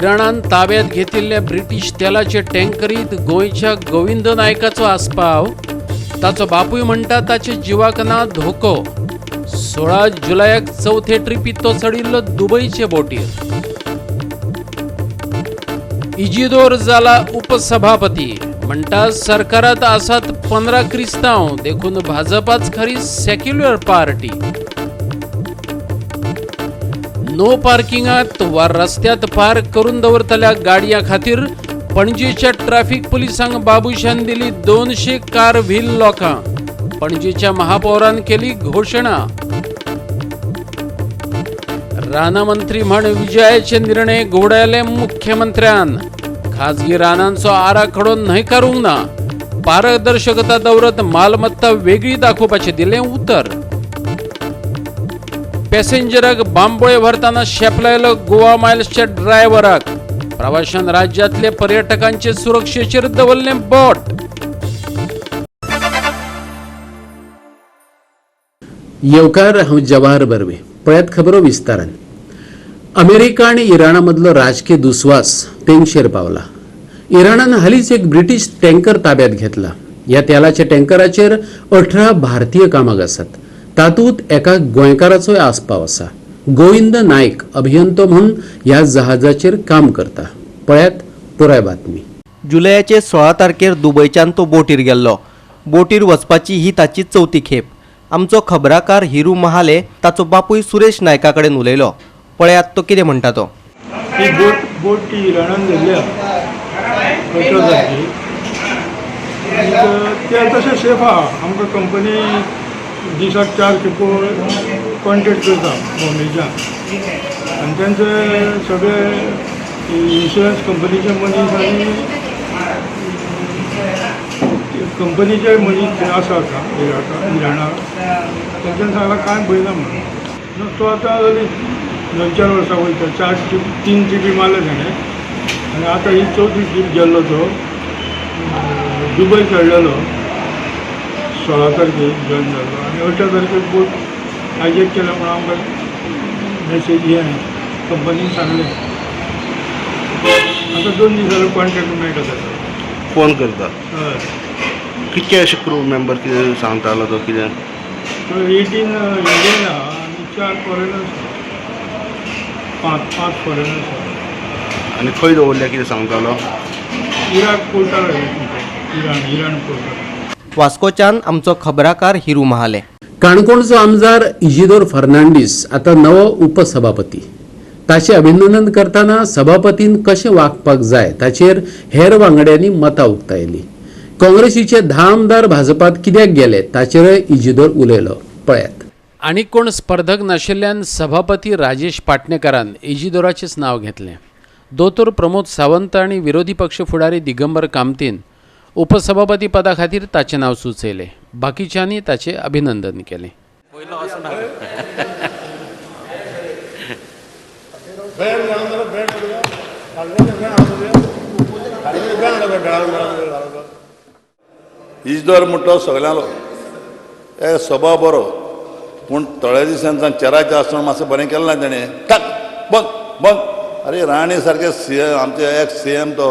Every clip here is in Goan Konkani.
इराणान ताब्यात घेतिल्ल्या ब्रिटीश तेलाचे टँकरीत गोंयच्या गोविंद नायकाचो आस्पाव. ताचो बापूय म्हणटा ताचे जिवाक ना धोको. 16 जुलयाक चवथे ट्रिपीत तो चडिल्लो दुबयचे बोटीर. इजिदोर जाला उपसभापती. म्हणटा सरकारात आसात 15 क्रिस्तांव, देखून भाजपाच खरी सेक्युलर पार्टी. नो पार्किंगात वा रस्त्यात पार्क करून दवरतल्या गाडयां खातीर पणजेच्या ट्रॅफिक पुलिसांक बाबूशान दिली 200 कार व्हील लोकां. पणजेच्या महापौरान केली घोशणा. रानमंत्री म्हण विजयाचे निर्णय घोडायले मुख्यमंत्र्यान. खाजगी रानांचो आराखडो न्हयकारूंक ना. पारदर्शकता दवरत मालमत्ता वेगळी दाखोवपाचें दिलें उतर. पॅसेंजराक बांबोळे व्हरतना शेपलायलो गोवा मायल्सच्या ड्रायव्हराक. प्रवाशान राज्यातले पर्यटकांचे सुरक्षेचेर दवरलें बोट. येवकार, हांव जवाहर बर्वे. पळयात खबरो विस्तारान. अमेरिका आनी इराणा मदलो राजकीय दुस्वास तेंगशेर पावला. इराणान हालींच एक ब्रिटीश टँकर ताब्यात घेतला. ह्या तेलाच्या टँकराचेर 18 भारतीय कामाक आसात. तातूंत एका गोंयकाराचोय आस्पाव आसा. गोविंद नायक अभियंतो म्हूण ह्या जहाजाचेर काम करता. पळयात पुराय बातमी. जुलयाचे 16 तारखेर दुबयच्यान तो बोटीर गेल्लो. बोटीर वचपाची ही ताची चवथी खेप. आमचो खबराकार हिरू महाले ताचो बापूय सुरेश नायका कडेन उलयलो. पळयात तो कितें म्हणटा तो. ही बोट बोट ती इराणान धरली आहा 18 तारखेक आनी ते तशें सेफ आहा. आमकां कंपनी दिसाक 4 खेपो कॉन्टेक्ट करता बॉम्बेच्यान आनी तेंचे सगळे इन्शुरन्स कंपनीचे मनीस आनी कंपनीचे मनीस थंय आसा आतां इराणाक. तेंच्यान सांगलां कांय भंय ना म्हणून. तो आतां जाली 2-4 वर्सां वयता. 4 ट्रीप 3 ट्रिपी मारले ताणें आनी आतां ही चवथी ट्रीप गेल्लो तो. दुबय चडलेलो 16 तारखेक जॉयन जालो आनी 18 तारखेक बोट हायजॅक केल्या म्हणून आमकां मॅसेज हें कंपनीन सांगलें. आतां 2 दीस जाले कॉन्टेक्ट मेळटा ताका. फोन करता? हय. कितके अशे क्रू मेंबर कितें सांगतालो तो कितें? तो 18 इंडियन आहा आनी 4 फॉरेनर्स, 5 फॉरेनर्स आहा. आनी खंय दवरल्या कितें सांगतालो? इराक पोर्टार, इराण पोर्टार. वास्कोच्यान आमचो खबराकार हिरू महाले. काणकोणचो आमदार इजिदोर फर्नांडीस आतां नवो उपसभापती. ताचें अभिनंदन करतना सभापतीन कशें वागपाक जाय ताचेर हेर वांगड्यांनी मतां उक्तायली. काँग्रेसीचे 10 आमदार भाजपात कित्याक गेले ताचेरय इजिदोर उलयलो. पळयात. आनी कोण स्पर्धक नाशिल्ल्यान सभापती राजेश पाटणेकारान इजिदोराचेच नांव घेतलें. दोतोर प्रमोद सावंत आनी विरोधी पक्ष फुडारी दिगंबर कामतीन उपसभापती पदा खातीर ताचें नांव सुचयलें. बाकीच्यांनी ताचें अभिनंदन केलें. इजदोर म्हणटा सगल्यांलो ए स्वभाव बरो, पूण थोड्या दिसांनी चेराचें आसतना मातशें बरें केलें ना तेणें. ठाक बंद बंद. अरे राणे सारके सी एम, आमचे एक्स सी एम, तो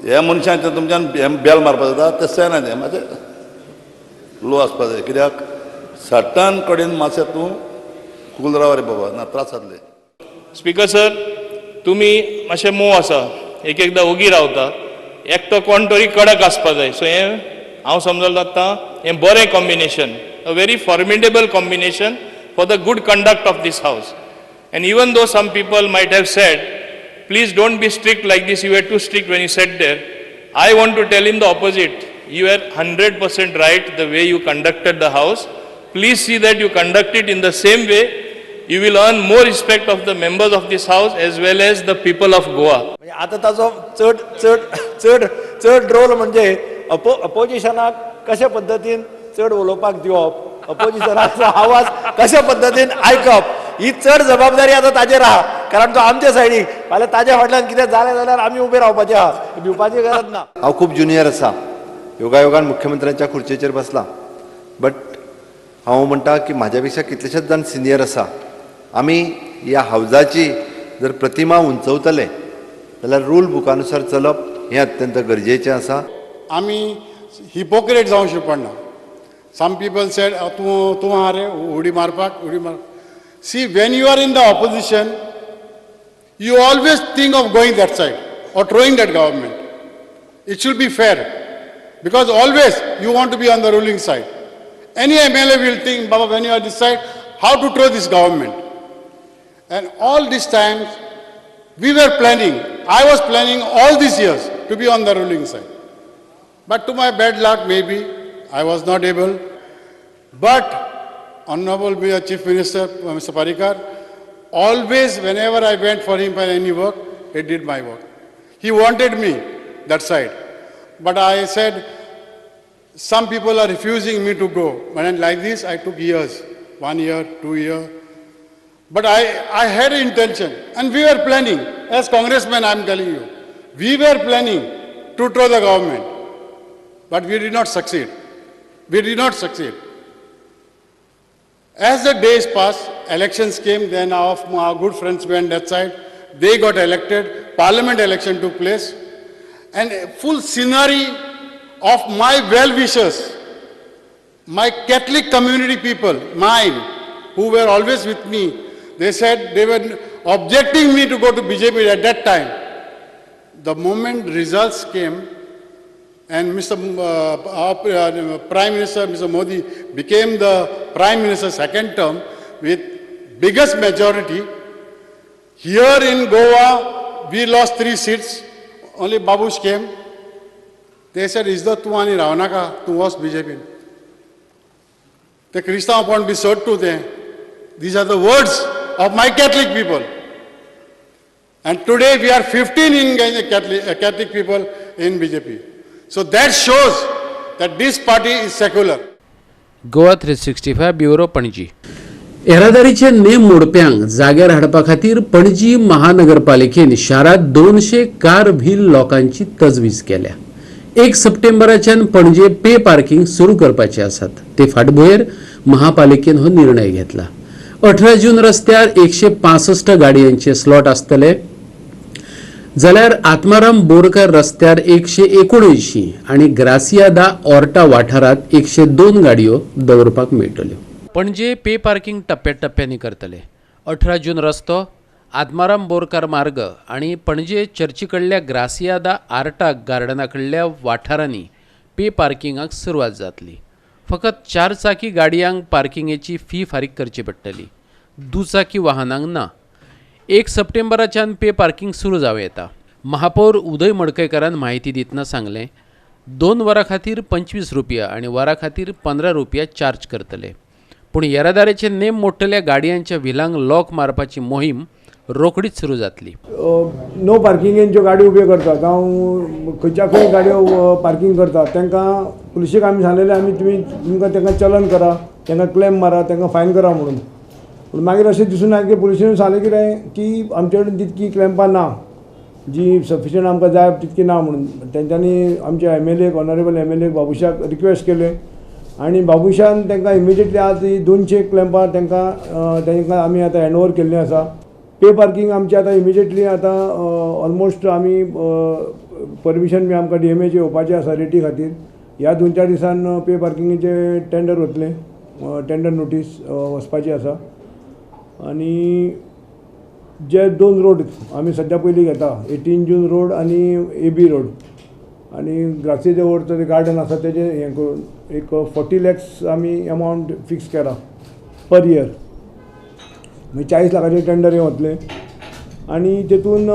हे मनशांचे तुमच्यान बेल मारपाक जाता तें जायना. तें मातशें लो आसपा जाय, कित्याक सट्टान कडेन मातशें तूं कूल राव रे बाबा, ना त्रास जातले. स्पीकर सर, तुमी मातशे मोव आसा, एक एकदां ओगी रावता. एकटो कोण तरी कडक आसपा जाय. सो हें हांव समजलो आतां हें बरें combination, a very formidable combination for the good conduct of this house. And even though some people might have said, please don't be strict like this, you are too strict when you sat there, I want to tell him the opposite. You are 100% right the way you conducted the house. Please see that you conduct it in the same way. You will earn more respect of the members of this house as well as the people of Goa. आतां ताचो चड चड चड चड रोल म्हणजे अपोजिशनाक कशे पद्दतीन चड उलोवपाक दिवप, अपोजिशनाचो आवाज कशा पद्दतीन आयकप, ही चड जबाबदारी आतां ताजेर आहा. कारण तो आमच्या सायडीक फाल्यां ताज्या फाटल्यान कितें जालें जाल्यार आमी उबे रावपाचे आहा, भिवपाची गरज ना. हांव खूब ज्युनियर आसा, योगायोगान मुख्यमंत्र्यांच्या खुर्चेचेर बसला, बट हांव म्हणटा की म्हाज्या पेक्षा कितलेशेच जाण सिनियर आसा. आमी ह्या हावजाची जर प्रतिमा उंचवतले जाल्यार रूल बुकानुसार चलप हें अत्यंत गरजेचें आसा. आमी हिपोक्रेट जावंक पडना. सम पीपल सेड तूं तूं आहा रे उडी मारपाक, उडी मार. See, when you are in the opposition you always think of going that side or throwing that government. It should be fair because always you want to be on the ruling side. Any MLA will think, Baba, when you are this side, how to throw this government. And all these times, we were planning, I was planning all these years to be on the ruling side. But to my bad luck, maybe, I was not able. But Honorable Chief Minister, Mr. Parrikar, always whenever I went for him for any work, he did my work. He wanted me that side. But I said, some people are refusing me to go. And like this, I took years, 1 year, 2 years. But I had an intention, and we were planning, as congressmen, I am telling you, we were planning to throw the government, but we did not succeed. We did not succeed. As the days passed, elections came, then our good friends went that side, they got elected, parliament election took place, and a full scenery of my well-wishers, my Catholic community people, mine, who were always with me, they said they were objecting me to go to BJP at that time. The moment results came, and Mr. Our Prime Minister, Mr. Modi, became the Prime Minister second term with biggest majority. Here in Goa, we lost 3 seats. Only Babush came. They said, is the tu ani ravanaka, tu was BJP. The Krishna upon be sold to them. These are the words of my Catholic people. And today we are 15 in Catholic people in BJP. So that shows that this party is secular. Goa 365 bureau, Panaji. येरादारीचे नेम मोडप्यांक जाग्यार हाडपा खातीर पणजी महानगरपालिकेन शारांत 200 कार व्हील लोकांची तजवीज केल्या. 1 सप्टेंबराच्यान पणजे पे पार्किंग सुरू करपाचे आसात. ते फाटभुंयेर महापालिकेन हो निर्णय घेतला. 18 जून रस्त्यार 165 गाडयांचे स्लॉट आसतले, जाल्यार आत्माराम बोरकर रस्त्यार 179 आनी ग्रासिया दा ऑर्टा वाठारांत 102 गाडयो दवरपाक मेळटल्यो. पणजे पे पार्किंग टप्प्याटप्प्यांनी करतले. 18 जून रस्तो, आत्माराम बोरकर मार्ग आनी पणजे चर्ची कडल्या ग्रासिया दा आर्टा गार्डना कडल्या वाठारांनी पे पार्किंगाक सुरवात जातली. फकत 4 चाकी गाडयांक पार्किंगेची फी फारीक करची पडटली, दुचाकी वाहनांक ना. 1 सप्टेंबराच्यान पे पार्किंग सुरू जावं येता. महापौर उदय मडकयकारान म्हायती दितना सांगलें, 2 वरां खातीर 25 रुपया आनी वरां खातीर 15 रुपया चार्ज करतले. पूण येरादारीचे नेम मोडटल्या गाडयांच्या व्हिलांक लॉक मारपाची मोहीम रोखडीच सुरू जातली. नो पार्किंगेन ज्यो गाडयो उब्यो करतात जावं खंयच्या खंय गाडयो पार्किंग करतात तांकां पुलिशेक आमी सांगलेलें, आमी तुमी तुमकां तांकां चलन करा, तांकां क्लेम मारा, तांकां फायन करा म्हणून. पूण मागीर अशें दिसून आयलें की पुलिशेन सांगलें कितें की आमचे कडेन तितकी क्लॅम्पां ना, जी सफिशियंट आमकां जाय तितकी ना म्हणून. तेंच्यांनी आमच्या एम एल एक, ऑनरेबल एम एल एक बाबुशाक रिक्वेस्ट केलें आनी बाबुशान तांकां इमिजिएटली आज ही 200 क्लॅम्पां तांकां आमी आतां हँड ओवर केल्लीं आसा. पे पार्किंग आमचें आतां इमिजिएटली आतां ऑलमोस्ट आमी परमिशन बी आमकां डी एम एचें येवपाचें आसा रेटी खातीर. ह्या 2-4 दिसान पे पार्किंगेचें टेंडर वतलें, टेंडर नोटीस वचपाची आसा. आनी जे 2 रोड आमी सद्या पयलीं घेता, 18 जून रोड आनी ए बी रोड आनी ग्रासी देवळचो गार्डन आसा तेजें हें करून एक 40 लॅक्स आमी अमावंट फिक्स केला पर इयर. मागीर 40 लाखाचें टेंडर हें वतलें आनी तेतून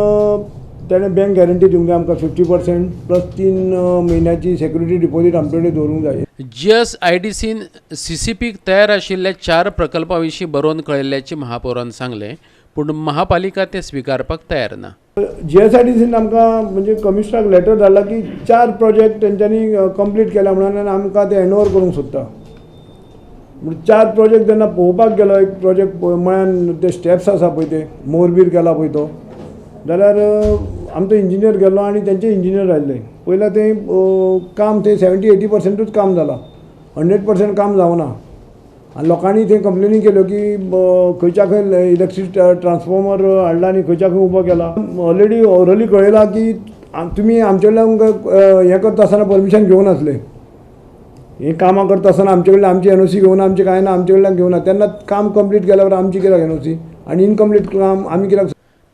तेणें बँक गॅरंटी दिवंक जाय आमकां 50% प्लस 3 म्हयन्याची सेक्युरिटी डिपॉजीट आमचे कडेन दवरूंक जाय. जीएसआयडीसीन सीसीपीक तयार आशिल्ल्या 4 प्रकल्पां विशीं बरोवन कळयल्ल्याचें महापौरान सांगलें, पूण महापालिका ते स्विकारपाक तयार ना. जीएसआयडीसीन आमकां म्हणजे कमिशनराक लेटर धाडला की 4 प्रोजेक्ट तेंच्यांनी कंप्लीट केल्या म्हणून आनी आमकां ते हँड ओवर करूंक सोदता. म्हणजे 4 प्रोजेक्ट जेन्ना पळोवपाक गेलो, एक प्रोजेक्ट मळ्यान ते स्टेप्स आसा पळय ते मोरबीर गेला पळय तो, जाल्यार आमचो इंजिनियर गेल्लो आनी तेंचे इंजिनियर आयिल्ले. पयलें तें काम थंय 70-80%ूच काम जालां, 100% काम जावना. आनी लोकांनी थंय कंप्लेनी केल्यो की खंयच्या खंय इलेक्ट्रीक ट्रान्सफॉर्मर हाडला आनी खंयच्या खंय उबो केला. ऑलरेडी ओरली कळयला की तुमी आमचे कडल्यान हें करता आसतना परमिशन घेवन आसले, हीं कामां करता आसतना आमचे कडल्यान आमची एनओसी घेवन आमचें कांय ना, आमचे कडल्यान घेवना. तेन्ना काम कंप्लीट केल्या उपरांत आमची कित्याक एनओसी आनी इनकम्प्लीट काम आमी कित्याक?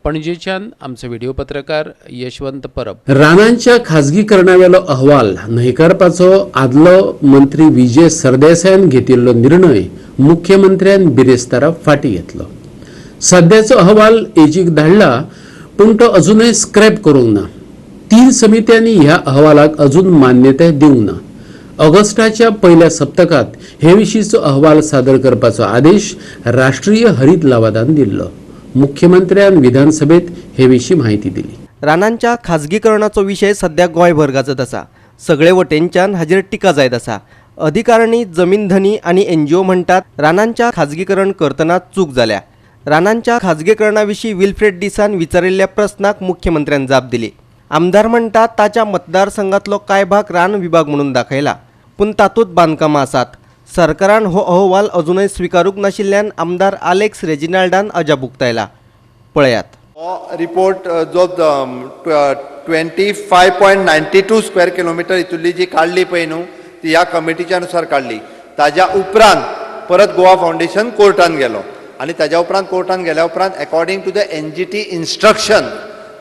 पणजेच्यान आमचो व्हिडिओ पत्रकार यशवंत परब. रानांच्या खाजगीकरणावेलो अहवाल न्हयकारपाचो आदलो मंत्री विजय सरदेसायान घेतिल्लो निर्णय मुख्यमंत्र्यान बिरेस्तारा फाटीं घेतलो. सद्याचो अहवाल एजीक धाडला पूण तो अजूनय स्क्रॅप करूंक ना. 3 समित्यांनी ह्या अहवालाक अजून मान्यताय दिवंक ना. ऑगस्टाच्या पयल्या सप्तकांत हे विशींचो अहवाल सादर करपाचो आदेश राष्ट्रीय हरीत लवादान दिल्लो. मुख्यमंत्र्यान विधानसभेत हे विशीं माहिती दिली. रानांच्या खाजगीकरणाचो विशय सध्या गोंयभर गाजत आसा. सगळे वटेनच्यान हाजेर टिका जायत आसा. अधिकाऱ्यांनी, जमीन धनी आनी एनजीओ म्हणटात रानांच्या खाजगीकरण करतना चूक जाल्या. रानांच्या खाजगीकरणा विशीं विल्फ्रेड डिसान विचारिल्ल्या प्रस्नाक मुख्यमंत्र्यान जाप दिली. आमदार म्हणटात ताच्या मतदारसंघातलो कांय भाग रान विभाग म्हणून दाखयला, पूण तातूंत बांदकामां आसात. सरकारान हो अहवाल अजूनय स्विकारूंक नाशिल्ल्यान आमदार आलेक्स रेजिनाल्डान अजाप उक्तायला. पळयात. हो रिपोर्ट जो 25.92 स्क्वेअर किलोमिटर हितुली जी काडली पळय न्हू ती ह्या कमिटीच्या अनुसार काडली. ताज्या उपरांत परत गोवा फावंडेशन कोर्टान गेलो आनी ताज्या उपरांत कोर्टान गेल्या उपरांत according to the NGT instruction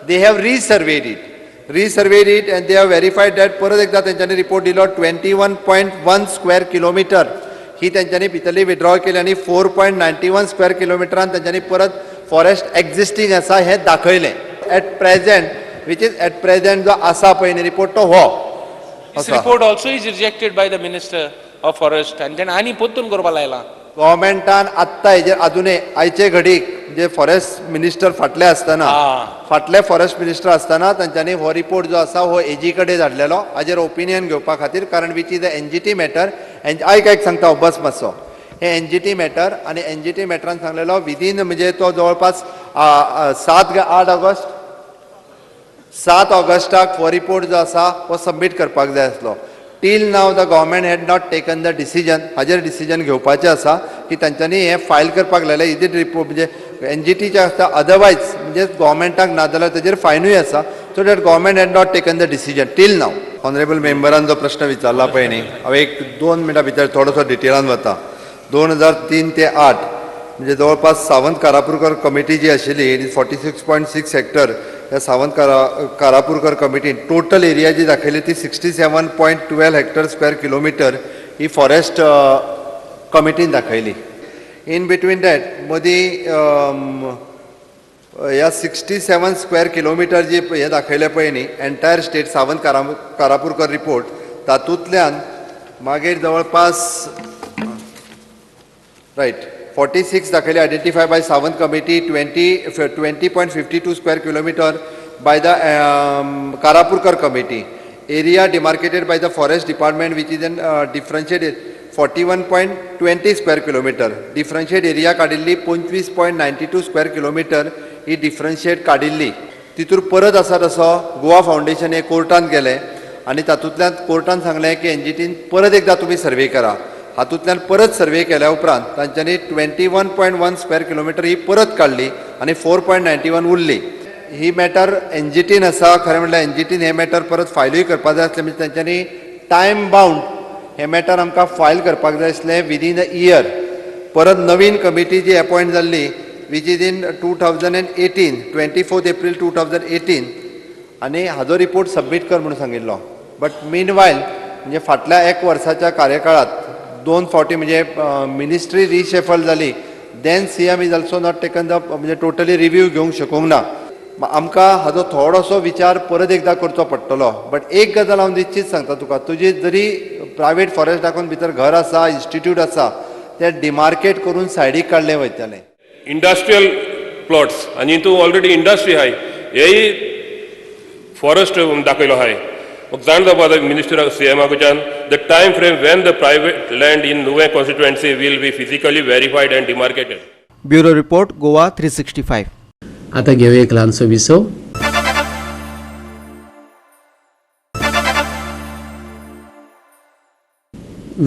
they have resurveyed it and they have verified that. परत एकदा तेंच्यांनी रिपोर्ट दिलो 21.1 स्क्वेअर किलोमिटर ही तेंच्यांनी भितरली विड्रॉ केली आनी 4.91 स्क्वेअर किलोमिटरान तेंच्यांनी परत फॉरेस्ट एक्झिस्टींग आसा हें दाखयलें. At present which is at present जो आसा पळय न्ही रिपोर्ट तो हो. This report also is rejected by the Minister of Forest and then आनी परतून करपा लायला. गव्हर्मेंटान आत्तां हेजेर अजुनूय आयचे घडीक जे फॉरेस्ट मिनिस्टर फाटले आसतना फाटले फॉरेस्ट मिनिस्टर आसतना तांच्यांनी हो रिपोर्ट जो आसा हो एजी कडेन धाडलेलो हाजेर ओपिनियन घेवपा खातीर, कारण which is a NGT matter. आयक आयक सांगता हांव, बस मातसो. हे एनजीटी मॅटर आनी एनजीटी मॅटरान सांगलेलो विदीन म्हणजे तो जवळपास 7 8 ऑगस्ट 7 ऑगस्टाक हो रिपोर्ट जो आसा हो सबमीट करपाक जाय आसलो. Till now the government had not taken the decision. हाजेर डिसिजन घेवपाचें आसा की तांच्यांनी हें फायल करपाक लायलें. इज it report म्हणजे एनजीटीचे आसता, अदरवायज म्हणजे गव्हर्मेंटाक ना जाल्यार तेजेर फायनूय आसा. So that government had not taken the decision till now. Honourable मेंबरान जो प्रश्न विचारला पळय न्ही, हांव 1-2 मिनटां भितर थोडोसो डिटेलान वता. 2003 ते 8 म्हणजे जवळपास सावंत कारापूरकर कमिटी जी आशिल्ली 46.6 हेक्टर ह्या सावंत कारापूरकर कमिटीन टोटल एरिया जी दाखयली ती 67.12 हेक्टर स्क्वेअर किलोमिटर ही फॉरेस्ट कमिटीन दाखयली. इन बिटवीन that मदीं ह्या 67 स्क्वेअर किलोमिटर जी हे दाखयलें पळय न्ही एंटायर स्टेट सावंत कारापूरकर रिपोर्ट, तातूंतल्यान मागीर जवळपास रायट 46 दाखयली identify by Sawant committee, 20.52 square kilometre by the Karapurkar committee. Area demarcated by the forest department which is an differentiated 41.20 square kilometre. Differentiate area काडिल्ली 25.92 square kilometre ही डिफरन्शिएट काडिल्ली. तितूर परत आसा तसो गोवा फावंडेशन हे कोर्टान गेलें आनी तातूंतल्यान कोर्टान सांगलें की एनजीटीन परत एकदां तुमी सर्वे करा. हातूंतल्यान परत सर्वे केल्या उपरांत तांच्यांनी 21.1 स्क्वेअर किलोमिटर ही परत काडली आनी 4.91 उरली. ही मॅटर एनजीटीन आसा. खरें म्हणल्यार एनजीटीन हें मॅटर परत फायलूय करपाक जाय आसलें, म्हणजे तांच्यांनी टायम बावंड हें मॅटर आमकां फायल करपाक जाय आसलें विदीन अ इयर. परत नवीन कमिटी जी अपॉयंट जाल्ली which is in 2018, 24 April 2018, आनी हाजो रिपोर्ट सबमीट कर म्हणून सांगिल्लो. बट मीन वायल म्हणजे फाटल्या एक वर्साच्या कार्यकाळात 2 फावटी म्हणजे मिनिस्ट्री रिशफल जाली. Then CM is also not taken the म्हणजे टोटली रिव्यू घेवंक शकूंक ना. आमकां हाजो थोडोसो विचार परत एकदां करचो पडटलो. बट एक गजाल हांव निश्चीत सांगता तुका, तुजी जरी प्रायवेट फॉरेस्ट दाखोवन भितर घर आसा, इन्स्टिट्यूट आसा, ते डिमार्केट करून सायडीक काडलें वयतलें. इंडस्ट्रियल प्लॉट्स आनी हितू ऑलरेडी इंडस्ट्री आहाय, हेय फॉरेस्ट दाखयलो आहाय. म्हाका जाण जावपा जाय मिनिस्टर सीएमा कडच्यान the time frame when the private land in Nuvem constituency will be physically verified and demarcated. Bureau report, Goa 365. आता घेऊया एक ल्हानसो विसव.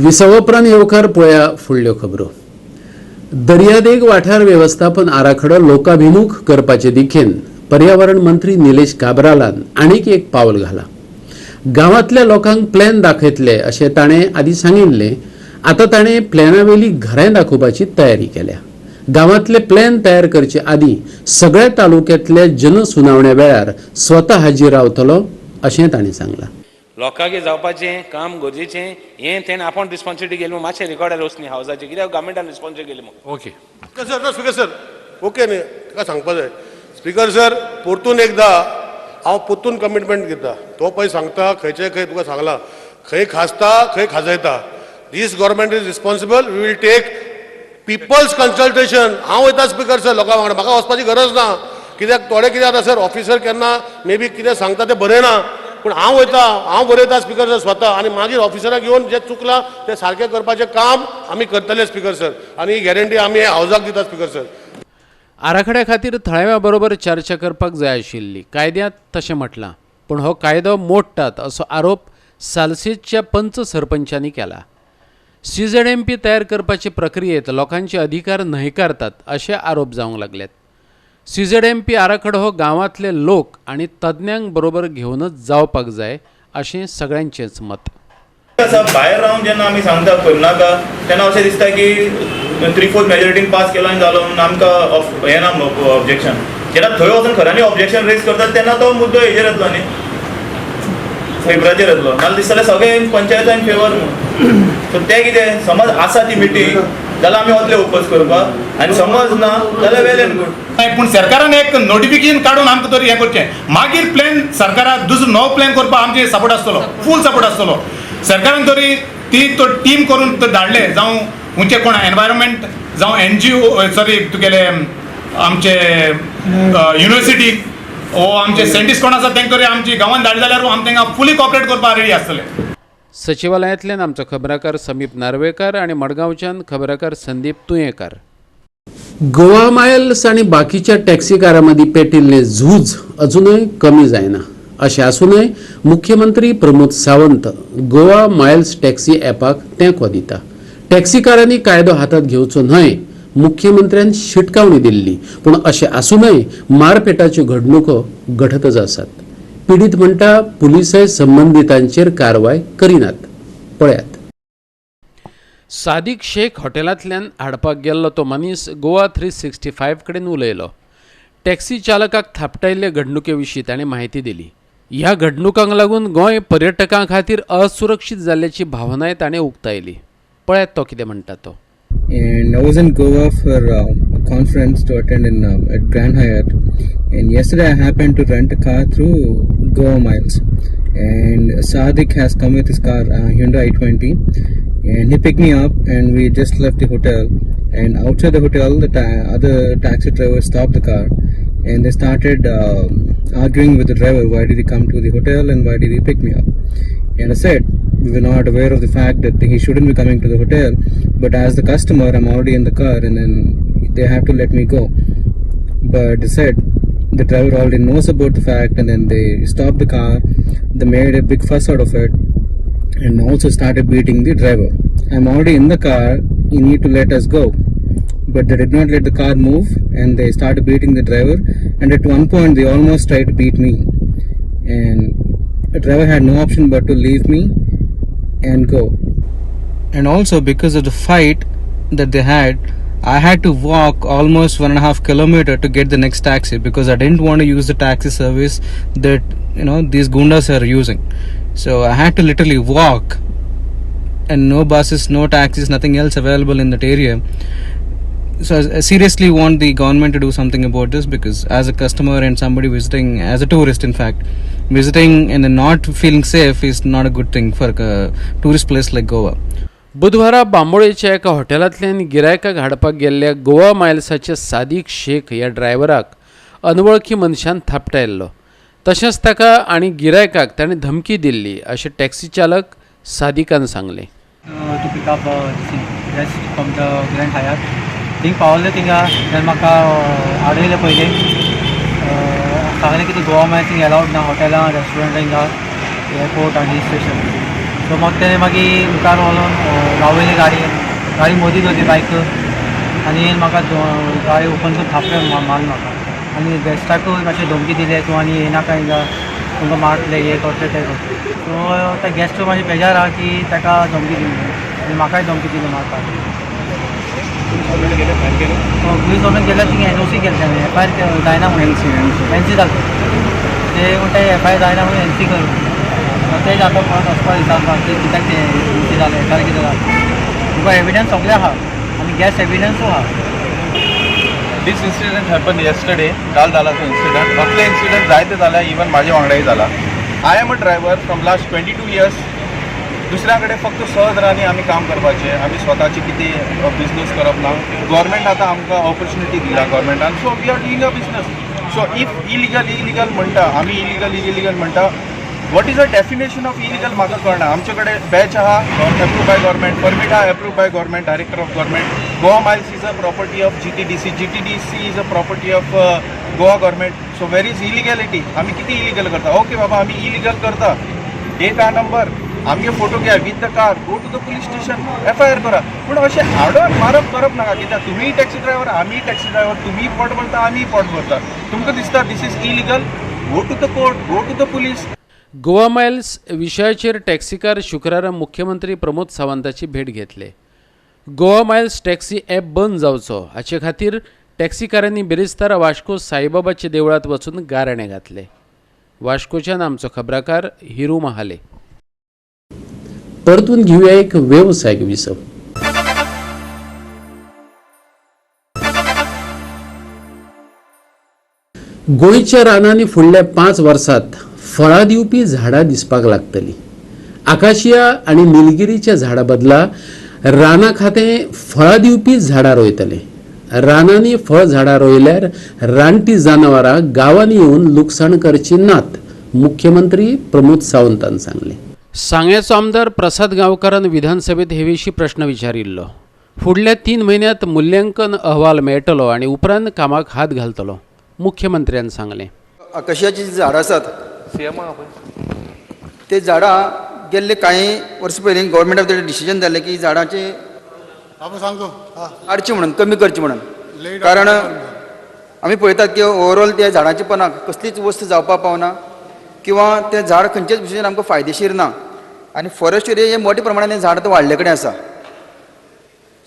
विसवा उपरांत येवकार पळया फुडल्यो खबरो. दर्यादेग वाठार वेवस्थापन आराखडो लोकाभिमुख करपाचे दिकेन पर्यावरण मंत्री निलेश काब्रालान आनीक एक पावल घाला. गांवांतल्या लोकांक प्लॅन दाखयतले अशें ताणें आदीं सांगिल्लें. आतां ताणें प्लॅनावेली घरां दाखोवपाची तयारी केल्या. गांवांतले प्लॅन तयार करचे आदीं सगळ्या तालुक्यांतल्या जनसुनावण्या वेळार स्वता हाजीर रावतलो अशें ताणें सांगलां. लोकांक जावपाचें काम गरजेचें हें तेणें आपूण रिस्पॉन्सिबिलिटी घेतली म्हूण मातशें रिकॉर्डार वचनी हावजाचें कित्याक गव्हर्मेंटान रिस्पॉन्सिबिलिटी घेतली म्हूण. Okay speaker sir, speaker sir, okay न्ही, ताका सांगपा जाय. स्पीकर सर, परतून एकदां हांव परतून कमिटमेंट दिता. तो पळय सांगता खंयचे खंय तुका सांगलां, खंय खाजता खंय खाजयता. This government is responsible. We will take people's consultation. हांव वयता स्पीकर सर लोकां वांगडा, म्हाका वचपाची गरज ना. कित्याक थोडे कितें जाता सर, ऑफिसर केन्ना मे बी कितें सांगता तें बरयना, पूण हांव वयता, हांव बरयता स्पीकर सर स्वता, आनी मागीर ऑफिसराक येवन जें चुकलां तें सारकें करपाचें काम आमी करतले स्पीकर सर, आनी ही गॅरंटी आमी हावजाक दिता स्पीकर सर. आराखड्या खातीर थळाव्या बरोबर चर्चा करपाक जाय आशिल्ली. कायद्यांत तशें म्हटलां, पूण हो कायदो मोडटात असो आरोप सालसेतच्या पंच सरपंचांनी केला. CZMP तयार करपाचे प्रक्रियेत लोकांचे अधिकार न्हयकारतात अशे आरोप जावंक लागल्यात. CZMP आराखडो हो गांवांतले लोक आनी तज्ञांक बरोबर घेवनच जावपाक जाय अशें सगळ्यांचेंच मत. आसा भायर रावन जेन्ना आमी सांगता करनाका तेन्ना अशें दिसता की 3/4 मेजॉरिटीन पास केलो आनी जालो म्हणून आमकां हें ना ऑब्जेक्शन. जेन्ना थंय वचून खऱ्यांनी ऑब्जेक्शन रेज करतात तेन्ना तो मुद्दो हेजेर येतलो न्ही, पेपराचेर येतलो. नाल्यार दिसतलें सगळे पंचायता इन फेवर म्हणून. सो तें कितें समज आसा ती मिटींग जाल्यार आमी वतले ओपोज करपाक, आनी समज ना जाल्यार वेल एंड गुड. पूण सरकारान एक नोटिफिकेशन काडून आमकां तरी हें करचें. मागीर प्लॅन सरकाराक दुसरो नवो प्लॅन करपाक आमचे सपोर्ट आसतलो, फूल सपोर्ट आसतलो. सरकारान तरी ती तो टीम करून धाडले, जावं खंयचे कोण एनवायरमेंट, जावं NGO, sorry तुगेले आमचे युनिवर्सिटी ओ आमचे सायंटिस्ट कोण आसा तांकां तरी आमची गांवांत धाडले जाल्यार आमी तांकां फुली कॉपरेट करपाक रेडी आसतले. सचिवालयांतल्यान आमचो खबराकार समीप नार्वेकार आनी मडगांवच्यान खबराकार संदीप तुयेंकार. गोवा मायल्स आनी बाकीच्या टॅक्सीकारां मदीं पेटिल्लें झूज अजुनूय कमी जायना. अशें आसूनय मुख्यमंत्री प्रमोद सावंत गोवा मायल्स टॅक्सी ॲपाक तेंको दिता. टॅक्सीकारांनी कायदो हातांत घेवचो न्हय मुख्यमंत्र्यान शिटकावणी दिल्ली, पूण अशें आसूनय मारपेटाच्यो घडणुको घडतच आसात. पिडीत म्हणटा पुलिसय संबंदितांचेर कारवाय करिनात. पळयात. सादिक शेख हॉटेलांतल्यान हाडपाक गेल्लो तो मनीस गोवा 365 कडेन उलयलो. टॅक्सी चालकाक थापटायल्ले घडणुके विशीं ताणें म्हायती दिली. ह्या घडणुकांक लागून गोंय पर्यटकां खातीर असुरक्षीत जाल्ल्याची भावनाय ताणें उक्तायली. पळयात तो कितें म्हणटा तो. And I was in Goa for a conference to attend in at Grand Hyatt, and yesterday I happened to rent a car through Goa Miles, and Sadiq has come with his car, Hyundai i20, and he picked me up and we just left the hotel, and outside the hotel the other taxi driver stopped the car and they started arguing with the driver, why did he come to the hotel and why did he pick me up? And I said we were not aware of the fact that he shouldn't be coming to the hotel, but as the customer I'm already in the car and then they have to let me go. But they said the driver already knows about the fact, and then they stopped the car, they made a big fuss out of it and also started beating the driver. I'm already in the car, you need to let us go. But they did not let the car move and they started beating the driver, and at one point they almost tried to beat me, and the driver had no option but to leave me and go. And also because of the fight that they had, I had to walk almost 1.5 kilometers to get the next taxi, because I didn't want to use the taxi service that these gundas are using. So I had to literally walk, and no buses, no taxis, nothing else available in that area. So I seriously want the government to do something about this, because as a customer and somebody visiting, as a tourist in fact, visiting and then not feeling safe is not a good thing for a tourist place like Goa. बुधवारा बांबोळेच्या एका हॉटेलांतल्यान गिरायकाक हाडपाक गेल्ल्या गोवा मायल्साचे सादीक शेख ह्या ड्रायव्हराक अनवळखी मनशान थापटायल्लो. तशेंच ताका आनी गिरायकाक ताणें धमकी दिल्ली अशें टॅक्सी चालक सादिकान सांगलें. To pick up guest from the Grand Hyatt. Thing पावले थिंगा तेन्ना म्हाका आडयलें पयलीं, सांगलें की गोवा मायल्स थिंग एलावड ना, हॉटेलां रेस्टॉरंटां हिंगा एअरपोर्ट आनी स्टेशन. सो म्हाका तेणें मागीर मुखार व्हरोन रावयली गाडी, गाडी मदीं दवरली बायक, आनी येयन म्हाका गाडी ओपन करून थापडे मारले म्हाका आनी गॅस्टाकूय मातशें धमकी दिले, तूं आनी येयनाका हिंगा, तुमकां मारतले, हें करतले तें करतले. सो त्या गॅस्टूय मातशें बेजार आहा की ताका धमकी दिली आनी म्हाकाय धमकी दिली मारपाक. पुलीस कंप्लेन केल्यार थिंगा एनओसी केलें ताणें, एफ I R जायना म्हणून, एनसी जालें ते म्हणटा, एफ I R जायना म्हणून एनसी कर. तेच आतां परत वचपाक विचारपाक की कित्याक तें एनसी जालें, एफआयआर कितें जालें. तुका एविडन्स सगळें आहा आनी गॅस एविडन्सूय आहा. This incident happen yesterday. काल जाला तो इन्सिडंट. असले इन्सिडंट जायते जाल्या, इवन म्हाजे वांगडाय जाला. I am a driver from last 22 years. दुसऱ्या कडेन फक्त 6 हजारांनी आमी काम करपाचें. आमी स्वताचे कितें बिजनस करप ना. गोवोरमेंट आतां आमकां ऑपॉर्च्युनिटी दिला गोवोरमेंटान, so we are doing a business. So if illegal illegal म्हणटा आमी, इलिगल इलिगल म्हणटा, what is the definition of illegal म्हाका कळना. आमचे कडेन बॅच आहा, एप्रूव बाय गव्हर्मेंट, परमीट आहा, approve by government, director of government. Goa Miles is a property of GTDC. GTDC is a property of Goa government. So where is illegality? आमी कितें इलिगल करता? ओके बाबा, आमी इलिगल करता, एक हा नंबर, आमगे फोटो घ्या with the car, go to the police station, FIR करा. पूण अशें हाडून मारप करप नाका, कित्याक तुमीय टॅक्सी ड्रायव्हर, आमीय टॅक्सी ड्रायव्हर. तुमीय पोट भरता, आमीय पोट भरता. तुमकां दिसता this is illegal, go to the court, go to the police. Goa miles विशयाचेर टॅक्सीकार शुक्रारा मुख्यमंत्री प्रमोद सावंताची भेट घेतले. गोवा मायल्स टॅक्सी ॲप बंद जावचो हाचे खातीर टॅक्सीकारांनी बिरेस्तारा वास्को साईबाबाच्या देवळांत वचून गाराणें घातलें. वास्कोच्यान आमचो खबराकार हिरू महाले. परतून घेवया एक वेवसायीक विसव. गोंयच्या रानांनी फुडल्या 5 वर्सात फळां दिवपी झाडां दिसपाक लागतली. आकाशिया आनी निलगिरीच्या झाडां बदला रानां खातें फळां दिवपी झाडां रोयतलें. रानांनी फळ झाडां रोयल्यार रानटी जनावरां गांवांनी येवन लुकसाण करची नात, मुख्यमंत्री प्रमोद सावंतान सांगलें. सांग्याचो आमदार प्रसाद गांवकारान विधानसभेत हे विशीं प्रश्न विचारिल्लो. फुडल्या 3 म्हयन्यांत मुल्यांकन अहवाल मेळटलो आनी उपरांत कामाक हात घालतलो, मुख्यमंत्र्यान सांगलें. आकाशियाची जी झाडां आसात, ते झाडां गेल्ले कांय वर्सां पयलीं गव्हर्मेंट ऑफ the decision जालें की झाडांचे बाबू सांगतो हा. काडची म्हणून, कमी करची म्हणून. कारण आमी पळयतात की ओवरऑल त्या झाडांच्या पनाक कसलीच वस्त जावपाक पावना किंवा तें झाड खंयचेच भशेन आमकां फायदेशीर ना आनी फॉरेस्ट एरिया हे मोठ्या प्रमाणान हें झाड आतां वाडले कडेन आसा.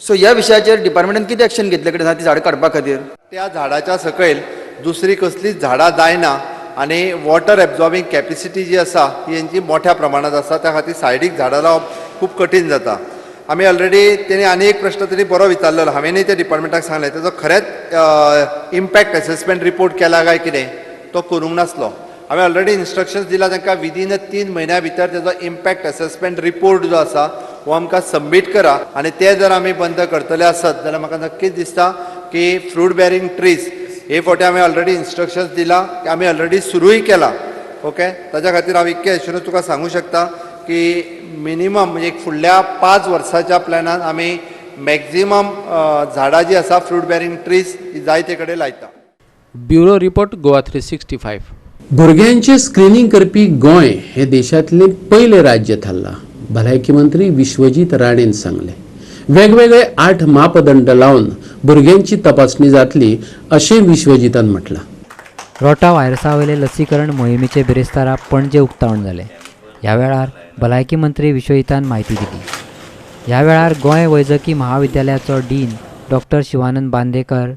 सो ह्या विशयाचेर डिपार्टमेंटान कितें एक्शन घेतले कडेन आसा ती झाडां काडपा खातीर? त्या झाडाच्या सकयल दुसरी कसलीच झाडां जायना आनी वॉटर एब्जॉर्बिंग कॅपेसिटी जी आसा ती हेंची मोठ्या प्रमाणात आसा. त्या खातीर सायडीक झाडां लावप खूब कठीण जाता. आमी ऑलरेडी, तेणी आनी एक प्रश्न तेणी बरो विचारलेलो. हांवेंय त्या डिपार्टमेंटाक सांगलें, तेजो खरेंच इम्पॅक्ट एसेसमेंट रिपोर्ट केला काय कितें? तो करूंक नासलो. हांवें ऑलरेडी इन्स्ट्रक्शन्स दिला तांकां, विदीन 3 म्हयन्या भितर तेजो इम्पॅक्ट एसेसमेंट रिपोर्ट जो आसा हो आमकां सबमीट करा. आनी ते जर आमी बंद करतले आसत जाल्यार म्हाका नक्कीच दिसता की फ्रूट बेरिंग ट्रीज हे फावटी हांवें ऑलरेडी इन्स्ट्रक्शन्स दिला की आमी ऑलरेडी सुरूय केला. ओके, ताच्या खातीर हांव इतकें एश्योरन्स तुका सांगूं शकता की मिनिमम म्हणजे एक फुडल्या 5 वर्साच्या प्लॅनान आमी मॅक्झिमम झाडां जी आसा, फ्रूट बेरिंग ट्रीज, ही जायते कडेन लायता. Bureau report, Goa 365. भुरग्यांचें स्क्रिनींग करपी गोंय हें देशांतलें पयलें राज्य थारलां, भलायकी मंत्री विश्वजीत राणेन सांगलें. वेगवेगळे आठ मापदंड लावन भुरग्यांची तपासणी जातली अशें विश्वजितान म्हटलां. रोटा व्हायरसा वयले लसीकरण मोहिमेचे बिरेस्तारा पणजे उक्तावण जालें. ह्या वेळार भलायकी मंत्री विश्वजितान म्हायती दिली. ह्या वेळार गोंय वैजकी महाविद्यालयाचो डीन डॉक्टर शिवानंद बांदेकर,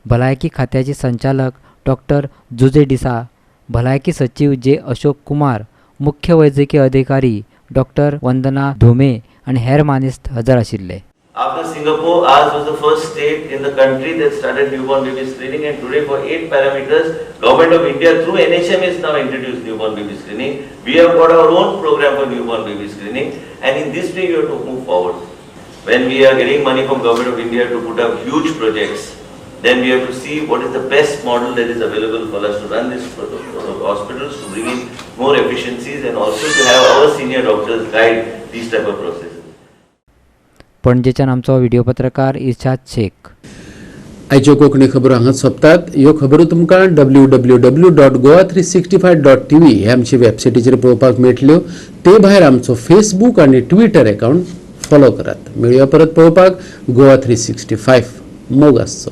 भलायकी खात्याचे संचालक डॉक्टर जुजे डिसा, भलायकी सचीव जे अशोक कुमार, मुख्य वैजकी अधिकारी डॉक्टर वंदना धुमे आनी हेर मानेस्त हजर आशिल्ले. After Singapore, ours was the first state in the country that started newborn baby screening, and today for eight parameters, Government of India through NHM is now introduced newborn baby screening. We have got our own program for newborn baby screening, and in this way you have to move forward. When we are getting money from Government of India to put up huge projects, then we have to see what is the best model that is available for us to run these hospitals, to bring in more efficiencies and also to have our senior doctors guide these type of processes. पणजेच्यान आमचो व्हिडिओ पत्रकार इर्शाद शेख. आयच्यो कोंकणी खबरो हांगाच सोंपतात. ह्यो खबरो तुमकां www.goa365.tv हे आमचे वेबसायटीचेर पळोवपाक मेळटल्यो. ते भायर आमचो फेसबूक आनी ट्विटर अकाउंट फॉलो करात. मेळुया परत पळोवपाक गोवा 365. मोग आसचो.